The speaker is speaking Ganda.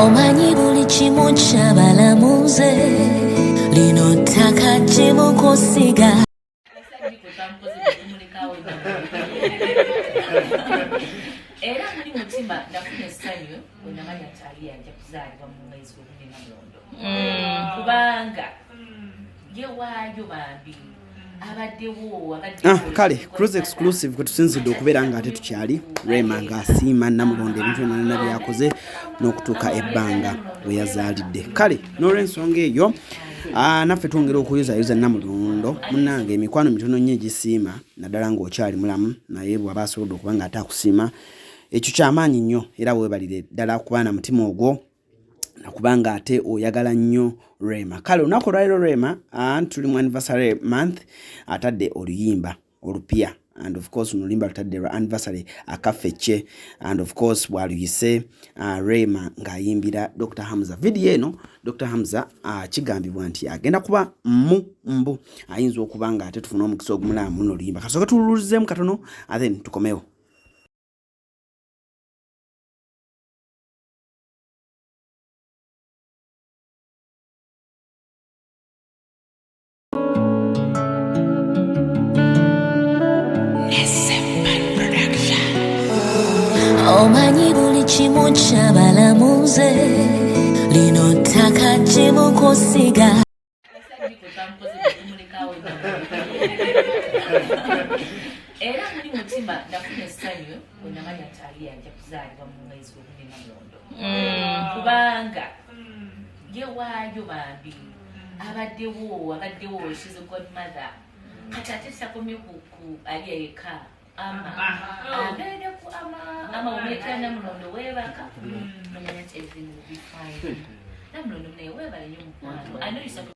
Omanyi buli kimu kyabalamuze, lino ttaka gyemukusiga. Era muli mutima nafuna essanyu bwe namanya nti Aliya ajja kuzaalibwa mu mwezi oguli Namulondo, kubanga yewaayo bambi abaddewo abaddewo. Ah, kale Cruise Exclusive kwe tusinzidde okubeera nga ate tukyali Rema ng'asiima Namulondo ebintu byonna byonna byakoze n'okutuuka ebbanga we yazaalidde. Kale n'olw'ensonga eyo, naffe twongera okuyozayoza Namulondo munnange. Emikwano mitono nnyo egisiima, naddala ng'okyali mulamu, naye bw'aba asobodde okuba nga ate akusiima, ekyo kyamaanyi nnyo, era weebalire ddala kuba na mutima ogwo nakubanga ate oyagala nnyo Rema. Kale olunaku olwaleero Rema, tuli mu anniversary month, atadde oluyimba olupya, and of course luno oluyimba lutadde lwa anniversary akafecce, and of course bwaluyise Rema ng'ayimbira Dr Hamza. Vidiyo eno Dr Hamza, kigambibwa nti agenda kuba mu mbu ayinza okuba nga ate tufune omukisa ogumulaba muno oluyimba. Kasooke tululuzeemu katono, then tukomewo. Omanyi buli kimu kyabalamuze, lino ttaka gyemukusiga. Era muli mutima nafuna essanyu bwe namanya nti Aliya ajja kuzaalibwa mu mwezi oguli Namulondo, kubanga yewaayo bambi abaddewo abaddewo. She's a godmother. Kati ate takomye ku Aliya yekka, ama agenda ku ama ama omuletera Namulondo weebaka nomanya nti everything will be fine. Namulondo naye weebale nnyo mukwano. I know you support.